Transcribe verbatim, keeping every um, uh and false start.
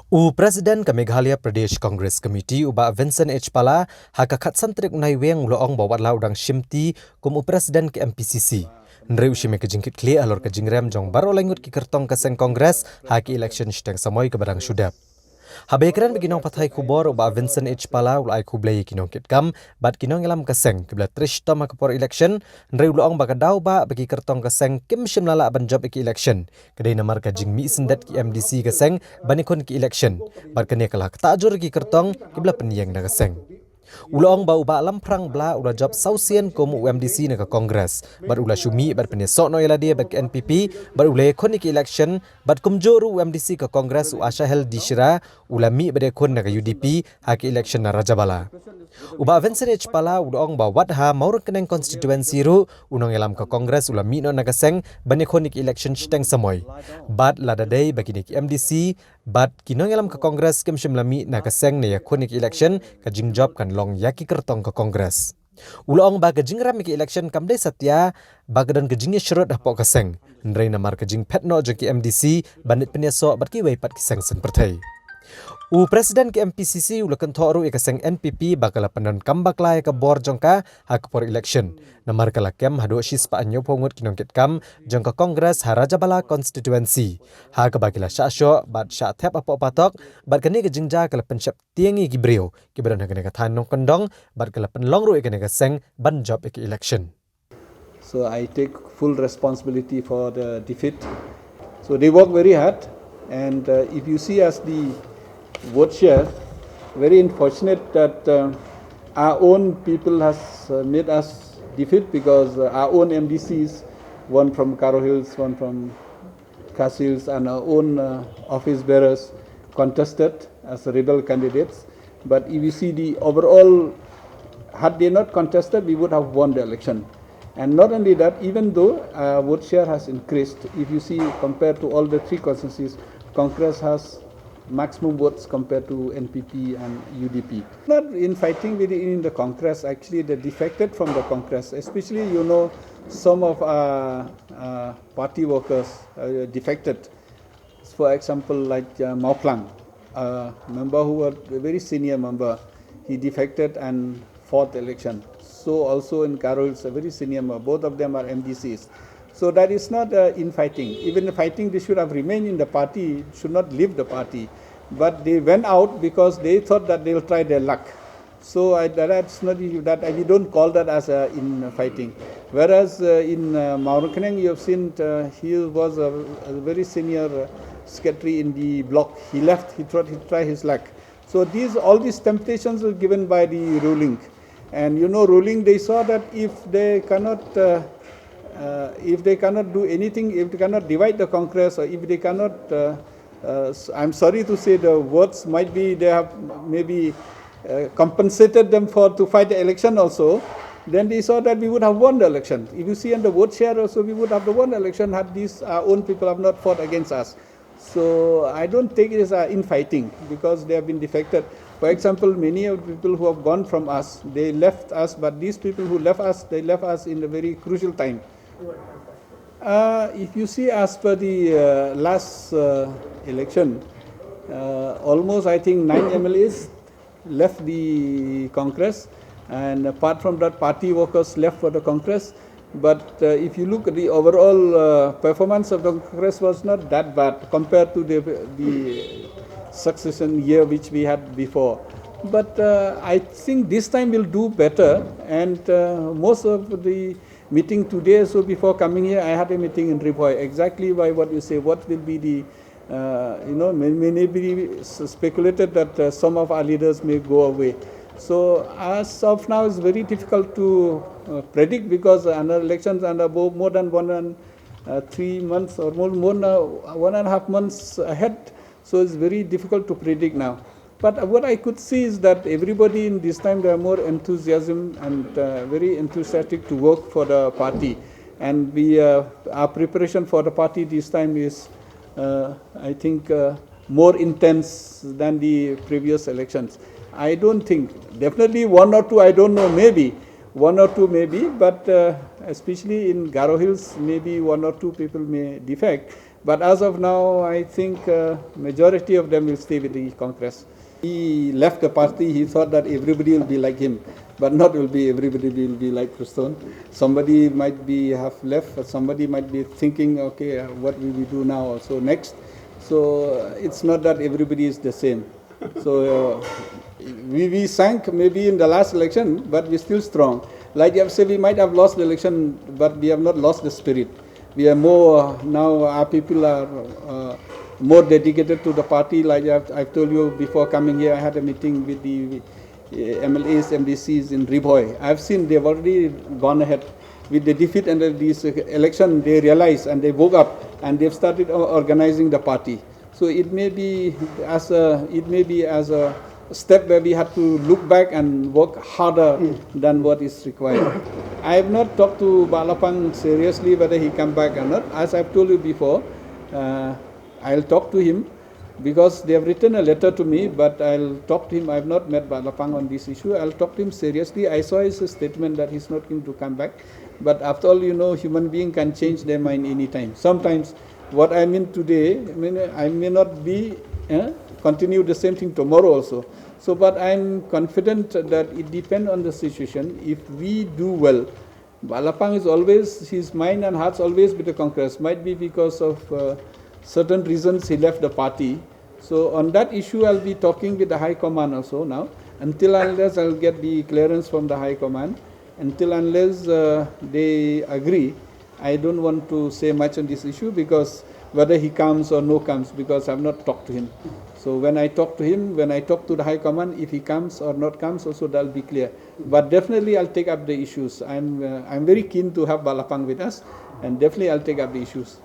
U President ka Meghalaya Pradesh Congress Committee, u Bah Vincent H Pala, ha ka khatsan tarik u Naiwieng u la ong ba wat la u dang shimti kum u President ka M P C C, hynrei u shim ïa ka jingkitkhlieh halor ka jingrem jong baroh laingut ki kyrtong ka seng Congress ha ka election shiteng samoi kaba dang shu dep. Haba ïakren bad ki nongpathai khubor, u Bah Vincent H Pala u la ai khublei ïa ki nongkitkam bad ki nongïalam ka seng kiba la trei shitom ha ka por election, hynrei u la ong ba ka daw ba, ba ki kyrtong ka seng kim shym la lah ban jop ïa ka election ka dei namar ka jingmih syndet ki M D C ka seng ban ïakhun ïa ka election, bad kane ka la ktah jur ïa ki kyrtong kiba la pynïeng na ka seng. U la ong ba u Bah Lamphrang Blah u la jop saw sien kum u M D C na ka Congress, bad u la shu mih bad pynïasoh noh ïa lade bad ka N P P, bad u la ïakhun ïa ka election, bad kumjuh ruh u M D C ka Congress, u Ashahel D Shira, u la mih bad ïakhun na ka U D P ha ka election na Rajabala. U Bah Vincent H Pala u la ong ba wat ha Mawryngkneng constituency ruh u nongïalam ka Congress u la mih noh na ka seng ban ïakhun ïa ka election shiteng samoi, bad lada dei ba kine ki M D C bad ki nongïalam ka Congress kim shym la mih na ka seng ne ïakhun ïa ka election, ka jingjop kan long ïa ki kyrtong ka Congress. U la ong ba ka jingrem ïa ka election kam dei satia ba ka don ka jingïasyrut hapoh ka seng, hynrei namar ka jingphet noh jong ki M D C ban leit pynïasoh bad kiwei pat ki seng saiñ pyrthei. U President ka M P C C u la kynthoh ruh ïa ka seng N P P ba ka la pyndonkam bakla ïa ka bor jong ka ha ka por election, namar ka la kem haduh shispah hynñiewphew ngut ki nongkitkam jong ka Congress ha Rajabala constituency, ha kaba ki la shah shoh bad shah thep hapoh patok, bad kane ka jingjia ka la pynsheptieng ïa ki briew kiba don ha kane ka thaiñ nongkyndong, bad ka la pynlong ruh ïa kane ka seng ban jop ïa ka election. So I take full responsibility for the defeat. So they work very hard, and uh, if you see as the vote share, very unfortunate that uh, our own people has uh, made us defeat, because uh, our own M D Cs, one from Garo Hills, one from Khasi Hills, and our own uh, office bearers contested as rebel candidates. But if you see the overall, had they not contested, we would have won the election. And not only that, even though uh, vote share has increased, if you see compared to all the three constituencies, Congress has maximum votes compared to N P P and U D P. Not infighting within the Congress, actually they defected from the Congress, especially, you know, some of our uh, party workers uh, defected. For example, like uh, Mawphlang, a member who was a very senior member, he defected and fought election. So also in Garo Hills, a very senior member, both of them are M D Cs. So that is not uh, infighting. Even the fighting, they should have remained in the party, should not leave the party. But they went out because they thought that they'll try their luck. So I, that's not that we don't call that as a infighting. Whereas uh, in uh, Mawryngkneng, you have seen uh, he was a, a very senior uh, secretary in the bloc. He left. He tried. He tried his luck. So these all these temptations were given by the ruling, and you know, ruling, they saw that if they cannot uh, uh, if they cannot do anything, if they cannot divide the Congress, or if they cannot uh, uh, I'm sorry to say the words might be they have maybe uh, compensated them for to fight the election also, then they saw that we would have won the election. If you see on the vote share also, we would have won the election had these our own people have not fought against us. So I don't take it as uh, infighting because they have been defected. For example, many of the people who have gone from us, they left us, but these people who left us, they left us in a very crucial time. Uh, if you see, as per the uh, last uh, election, uh, almost I think nine M L As left the Congress, and apart from that, party workers left for the Congress. But uh, if you look at the overall uh, performance of the Congress, was not that bad compared to the the succession year which we had before. But uh, I think this time we'll do better, and uh, most of the meeting today. So before coming here, I had a meeting in Ri Bhoi, exactly why what you say, what will be the, uh, you know, many, many speculated that uh, some of our leaders may go away. So as of now, it's very difficult to uh, predict because under elections under more than one and uh, three months or more, more than uh, one and a half months ahead. So it's very difficult to predict now. But what I could see is that everybody in this time, they are more enthusiasm and uh, very enthusiastic to work for the party. And we, uh, our preparation for the party this time is, uh, I think, uh, more intense than the previous elections. I don't think, definitely one or two, I don't know, maybe one or two maybe, but uh, especially in Garo Hills, maybe one or two people may defect. But as of now, I think uh, majority of them will stay with the Congress. He left the party, he thought that everybody will be like him, but not will be everybody will be like Christone. Somebody might be have left, but somebody might be thinking, okay, uh, what will we do now also next? So uh, it's not that everybody is the same. So uh, we, we sank maybe in the last election, but we're still strong. Like you have said, we might have lost the election, but we have not lost the spirit. We are more now, our people are uh, more dedicated to the party. Like I've, I've told you before coming here, I had a meeting with the uh, M L As, M D Cs in Ri Bhoi. I've seen they've already gone ahead with the defeat and this election. They realize and they woke up and they've started o- organizing the party. So it may be as a it may be as a step where we have to look back and work harder than what is required. I have not talked to Bah Lapang seriously whether he come back or not. As I've told you before, uh, I'll talk to him because they have written a letter to me, but I'll talk to him. I've not met Bah Lapang on this issue. I'll talk to him seriously. I saw his statement that he's not going to come back. But after all, you know, human being can change their mind anytime. Sometimes what I mean today, I mean, I may not be uh, continue the same thing tomorrow also. So, but I'm confident that it depends on the situation. If we do well, Bah Lapang is always, his mind and heart's always with the Congress. Might be because of uh, certain reasons he left the party. So on that issue, I'll be talking with the high command also now. Until unless I'll get the clearance from the high command, until unless uh, they agree, I don't want to say much on this issue because whether he comes or no comes, because I've not talked to him. So when I talk to him, when I talk to the high command, if he comes or not comes, also that'll be clear. But definitely, I'll take up the issues. I'm uh, I'm very keen to have Bah Lapang with us, and definitely I'll take up the issues.